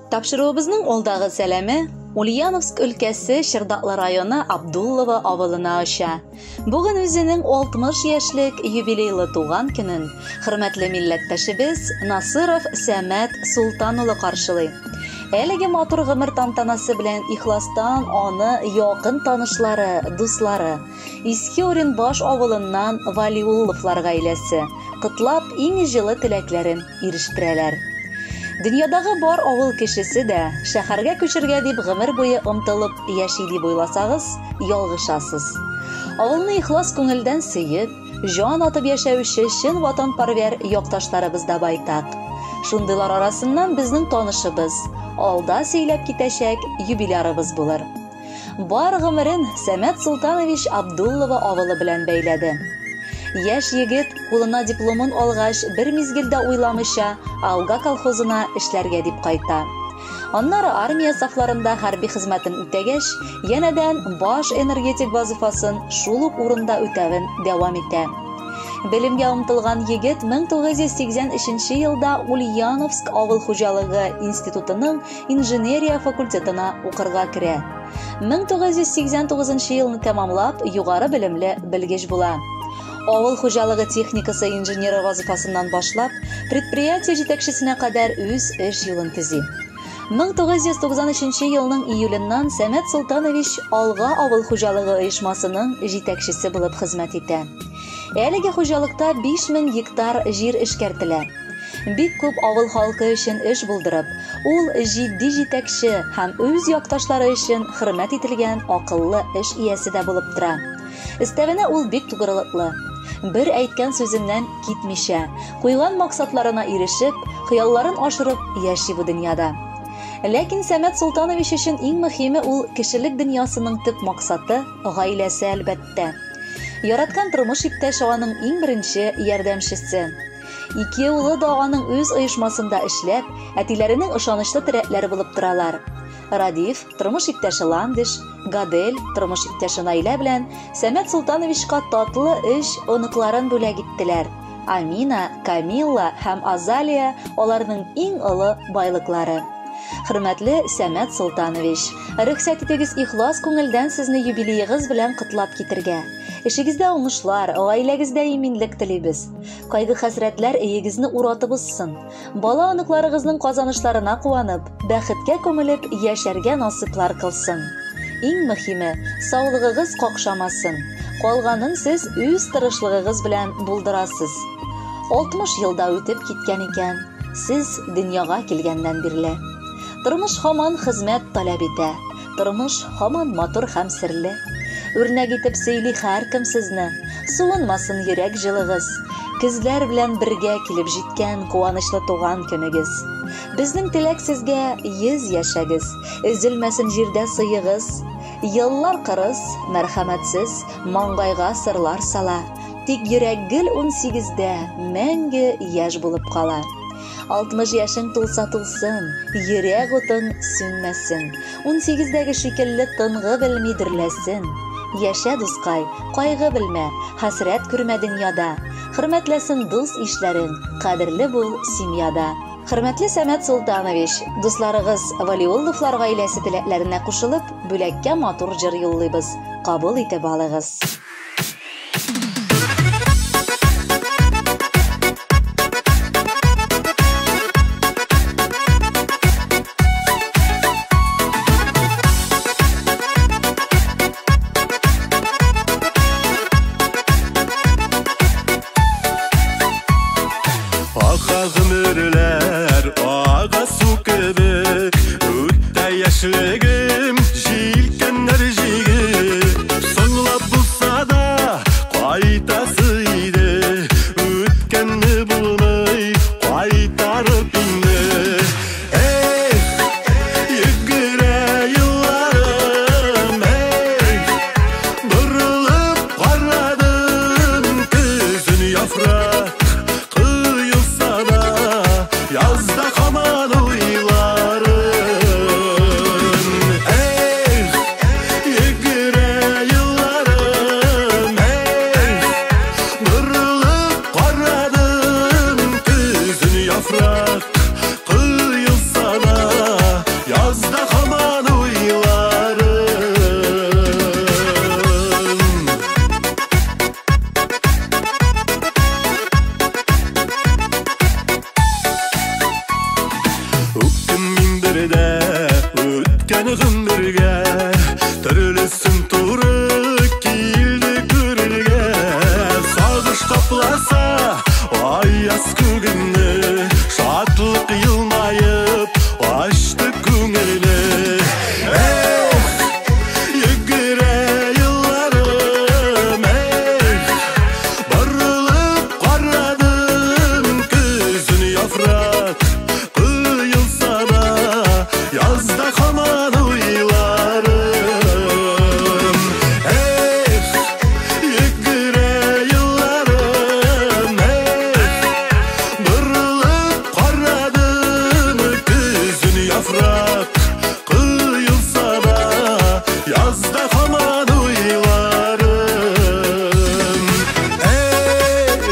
Тапшыруыбызның алдагы сәламе Ульяновск өлкәсе Чырдаклы районы Абдуллово авылына оча. Бүген үзенең 60 яшьлек юбилейлы туган көнен хөрмәтле милләттәшебез Насыров Сәмәт Султан улы каршылый. Әлеге матур гомер тантанасы белән ихластан аны якын танышлары, дуслары, Иске Оренбаш авылыннан Валиулловлар гаиләсе котлап иң җылы теләкләрен ирештерәләр. Дөньядагы бар авыл кешесе дә шәһәргә күчергә дип гомер буе омтылып яши дип уйласагыз, ялгышасыз. Авылны ихлас күңелдән сөеп, җан атып яшәүче чын ватанпәрвәр якташларыбыз да байтак. Шундыйлар арасыннан безнең танышыбыз, алда сөйләп китәчәк юбилярыбыз булыр. Бар гомерен Сәмәт Султанович Абдуллова авылы белән бәйләде. Яшь егет кулына дипломын алгач, бер мизгелдә уйламыйча, Алга колхозына эшләргә дип кайта. Аннары армия сафларында хәрби хезмәтен үтәгәч, янәдән баш энергетик вазыйфасын шул ук урында үтәвен дәвам итә. Белемгә омтылган егет 1983 елда Ульяновск авыл хуҗалыгы институтының инженерия факультетына укырга керә. 1989 елны тәмамлап, югары белемле белгеч була. Авыл хуҗалыгы техникасы инженеры вазыйфасыннан башлап, предприятие җитәкчесенә кадәр үз эш юлын төзи. 1993 елның июленнән Сәмәт Солтанович Алга авыл хуҗалыгы оешмасының җитәкчесе булып хезмәт итә. Әлеге хуҗалыкта 5000 гектар җир эшкәртелә. Бик күп авыл халкы өчен эш булдырып, ул җитди җитәкче һәм үз якташлары өчен хөрмәт ителгән акыллы эш иясе дә булып тора. Өстәвенә ул бик тугрылыклы. Бер әйткән сүзеннән китмичә, куйган максатларына ирешеп, хыялларын ашырып яши бу дөньяда. Ләкин Сәмәт Солтанович өчен иң мөһиме ул кешелек дөньясының төп максаты, гаиләсе, әлбәттә. Яраткан тормыш иптәше аның иң беренче ярдәмчесе. Ике улы да аның үз оешмасында эшләп, әтиләренең ышанычлы терәкләре булып торалар. Радиф, тормыш иптәше Ландыш, Гадел, тормыш иптәше Наилә белән Сәмәт Султановичка татлы өч оныкларын бүләк иттеләр. Амина, Камилла һәм Азалия аларның иң олы байлыклары. Хөрмәтле Сәмәт Султанович, рөхсәт итегез ихлас күңелдән сезне юбилеегыз белән котлап китергә. Эшегездә уңышлар, гаиләгездә иминлек телибез. Кайгы-хәсрәтләр өегезне уратып узсын. Бала-оныкларыгызның казанышларына куанып, бәхеткә күмелеп яшәргә насыйплар кылсын. Иң мөһиме, саулыгыгыз какшамасын. Калганын сез үз тырышлыгыгыз белән булдырасыз. 60 ел да үтеп киткән икән, сез дөньяга килгәннән бирле. Тормыш һаман хезмәт таләп итә. Тормыш һаман матур һәм серле. Үрнәк итеп сөйли һәркем сезне. Суынмасын йөрәк җылыгыз. Көзләр белән бергә килеп җиткән куанычлы туган көнегез. Безнең теләк сезгә 100 яшәгез, өзелмәсен җирдә сыегыз. Еллар кырыс, мәрхәмәтсез, маңгайга сырлар сала. Тик йөрәк гел 18-дә мәңге яшь булып кала. 60 яшең тулса тулсын, йөрәк утың сүнмәсен. 18-дәге шикелле тынгы белми дөрләсен. Яшә, дускай, кайгы белмә, хәсрәт күрмә дөньяда. Хөрмәтләсен дус ишләрең, кадерле бул семьяда. Хөрмәтле Сәмәт Султанович, дусларыгыз Валиулловлар гаиләсе теләкләренә кушылып, бүләккә матур җыр юллыйбыз. Кабул итеп алыгыз. Ака гомерләр ага су кебек, үтә яшьлегем җилкәннәр җигеп. Соңлап булса да кайтасы иде, үткәнне булмый кайтарып инде. Эх, йөгерә елларым, эх, борылып карадым, көзен яфрак коелса да, язда һаман уйларым. Эх, йөгерә елларым, эх, борылып карадым, Аяз күгеңне, шатлык елмаеп ачты күңелне. Эх, йөгерә елларым, эх, борылып карадым, көзен яфрак коелса да, язда һаман уйларым. Эх, йөгерә елларым, эх, борылып карадым, көзен яфрак коелса да, язда һаман уйларым. Эх.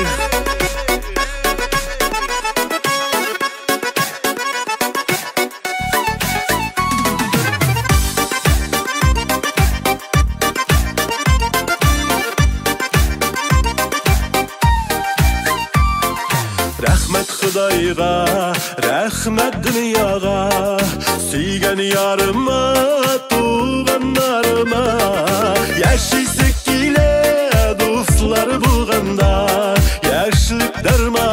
Рәхмәт Ходайга, рәхмәт дөньяга, сөйгән ярыма, туганнарыма. Яшисе килә дуслар булганда, яшьлек дәрман.